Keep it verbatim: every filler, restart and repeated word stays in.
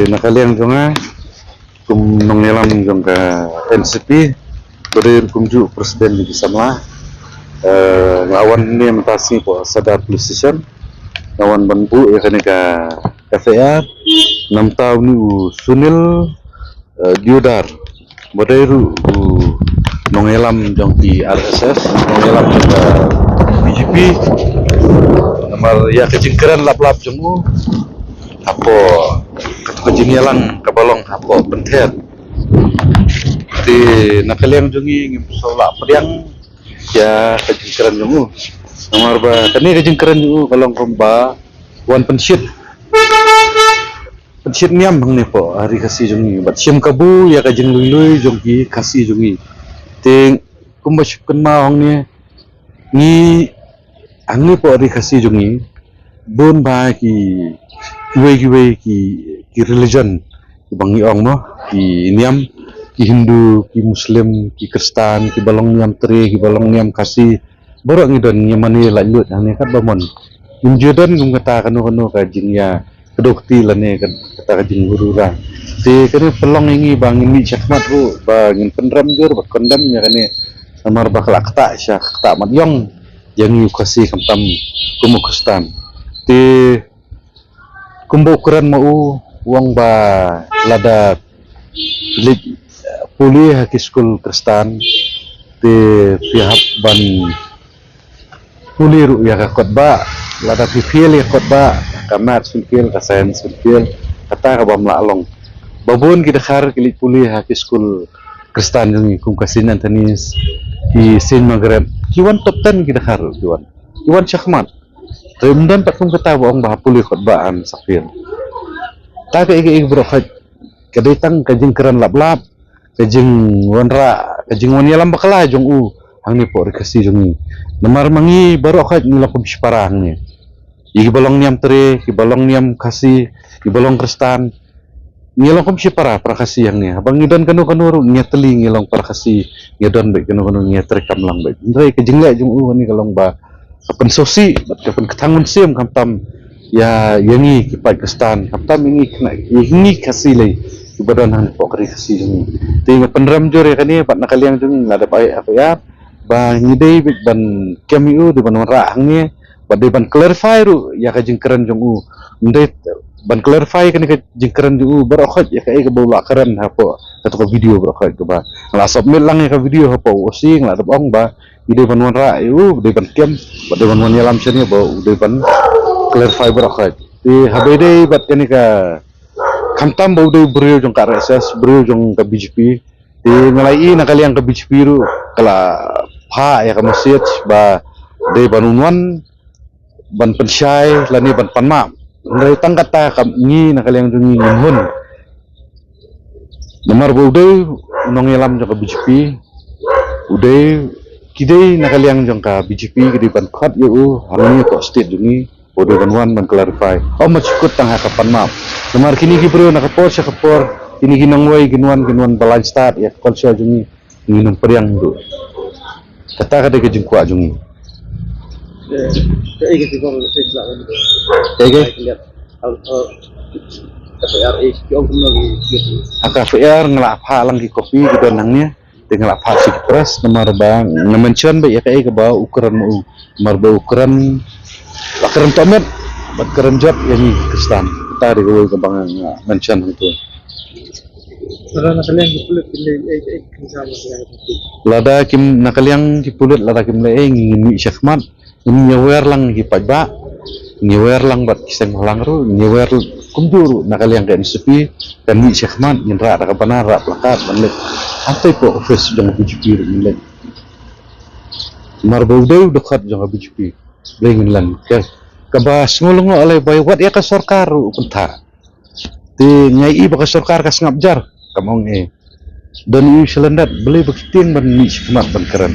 Na ka liang jong nga, kum nongïalam jong ka N C P, ba dei kumjuh president jong ki samla, eh, nga wan ne mynta sngi hapoh Sadar Police Station, nga wan ban buh ïa kane ka F I R namar ba une u Sunil, eh, Diodar, ba dei ruh u nongïalam jong ki R S S, nongïalam jong ka B J P, namar ïa ka jingkren lap lap jong u hapoh kata ka jingïalang kaba long hapoh Pynther. Te na ka liang jong ngi ngim sngewlah pdiang ïa ka jingkren jong u. Namar ba kane ka jingkren jong u ka long kumba wan pynshit, pynshit niam hangne hapoh ri Khasi jong ngi, bad shim kabu ïa ka jinglui lui jong ki Khasi jong ngi. Te kumba shu kynmaw hangne, ngi hangne hapoh ri Khasi jong ngi, bun bah ki, kiwei kiwei ki, ki religion kiba ngi ong mo, ki niam, ki Hindu, ki Muslim, ki Khristan, kiba long niam Tre, kiba long niam Khasi, baroh ngi don, ngi mane laitluid hangne katba mon. Ngim ju don kum kata kano kano ka jingïa, ka dukti lane ka, kata ka jingurura. Te kane pynlong ïa ngi ba ngin mih shakhmat ruh ba ngin pynrem jur bad condemn ïa kane, namar ba ka la ktah sha ktah mat ïong ïa ngi u Khasi khamtam kum u Khristan. Te kumba u kren ma u, u ong ba lada leit pule ha ki skul Khristan, te phi hap ban pule ruh ïa ka kot bah, lada phi fail ïa ka kot bah, ka maths phin fail, ka science phin fail, kata ka bym lah long. Ba bun ki dkhar ki leit pule ha ki skul Khristan jong ngi kum ka Saint Anthony's, ki Saint Margaret, ki wan top ten ki dkhar ruh ki wan. Ki wan shakhmat. Te ym don pat kum kata ba ong ba ha pule kot bah yn sa fail. Ta ka ïa ka ïa baroh khoit, ka dei tang ka jingkren lap lap, ka jingwanrah, ka jingwan ïalam bakla jong u hangne hapoh ri Khasi jong ngi. Namar ma ngi baroh khoit ngi long kum shipara hangne. Ïa kiba long niam Tre, kiba long niam Khasi, kiba long Khristan, ngi long kum shipara, para Khasi hangne. Haba ngi don kano kano ruh ngi ïatylli ngi long para Khasi, ngi don beit kano kano ngi ïatreikam lang beit. Hynrei ka jingleh jong u hangne ka long ba ka pynsngewsih bad ka pynkthang mynsiem khamtam ïa, ïa ngi ki paid Khristan, khamtam ïa ngi khynnah, ïa ngi Khasi lei kiba don hangne hapoh ka ri Khasi jong ngi. Te nga pynrem jur ïa kane bad na ka liang jong ngi nga dep ai F I R ba ngi dei beit ban kem ïa u, dei ban wanrah hangne, bad dei ban clarify ruh ïa ka jingkren jong u. Ym dei ban clarify kane ka jingkren jong u baroh khoit ïa kaei kaba u la kren hapoh kata ka video baroh khoit kaba nga la submit lang ïa ka video hapoh u O C, nga la dep ong ba ngi dei ban wanrah ïa u, dei ban kem, bad dei ban wan ïalam shane ba u dei ban clarify baroh khoit. Te haba ïadei bad kane ka, khamtam ba u dei u briew jong ka R S S, briew jong ka B J P, te nga la ïohi na ka liang ka B J P ruh ka la phah ïa ka message ba dei ban wan ban pynshai lane ban pan map. Hynrei tang kata ka ngi na ka liang jong ngi ngim hun. Namar ba u dei u nongïalam jong ka B J P, u dei, ki dei na ka liang jong ka B J P ki dei ban khot ïa u hangne hapoh state jong ngi, u dei ban wan ban clarify. Ym ma shu kut tang ha ka pan map. Namar kine ki briew na ka por sha ka por, kine ki nongwei kin wan, kin wan ba lain stad ïa ka culture jong ngi, ngin ym pdiang ruh. Kata ka dei ka jingkwah jong ngi. Kaei ka jingkwah, kaei ka jingkwah. Kaei ka? Ha ka F I R nga la phah lang ki copy ki don hangne. Te nga la phah sha ki press namar ba nga mention beit ïa kaei kaba u kren ma u. Namar ba u kren, la kren tohmet bad kren jot ïa ngi ki Khristan. Kata dei kawei kaba nga mention hangto. Lada na ka liang ki pulit kim leh ei, ei, ei, kim sa ma ka liang ki pulit. Lada kim, na ka liang ki pulit lada kim leh ei, ngin mih shakhmat, ngin ïawer lang ki paidbah, ngin ïawer lang bad ki seng bhalang ruh, ngin ïawer kumjuh ruh na ka liang ka N C P, kan mih shakhmat, ngin rah da ka banner, rah plakat, ban leit hangtei hapoh office jong ka B J P ruh ngin leit. Namar ba u dei u dkhot jong ka B J P, dei ngin leit. Ka, kaba sngew lyngngoh lei ba wat ïa ka sorkar ruh u pynthah. Te nga ïohi ba ka sorkar ka sngap jar, kam ong eh. Don ïa u shalyndet, balei ba ki tieng ban mih shakhmat ban kren.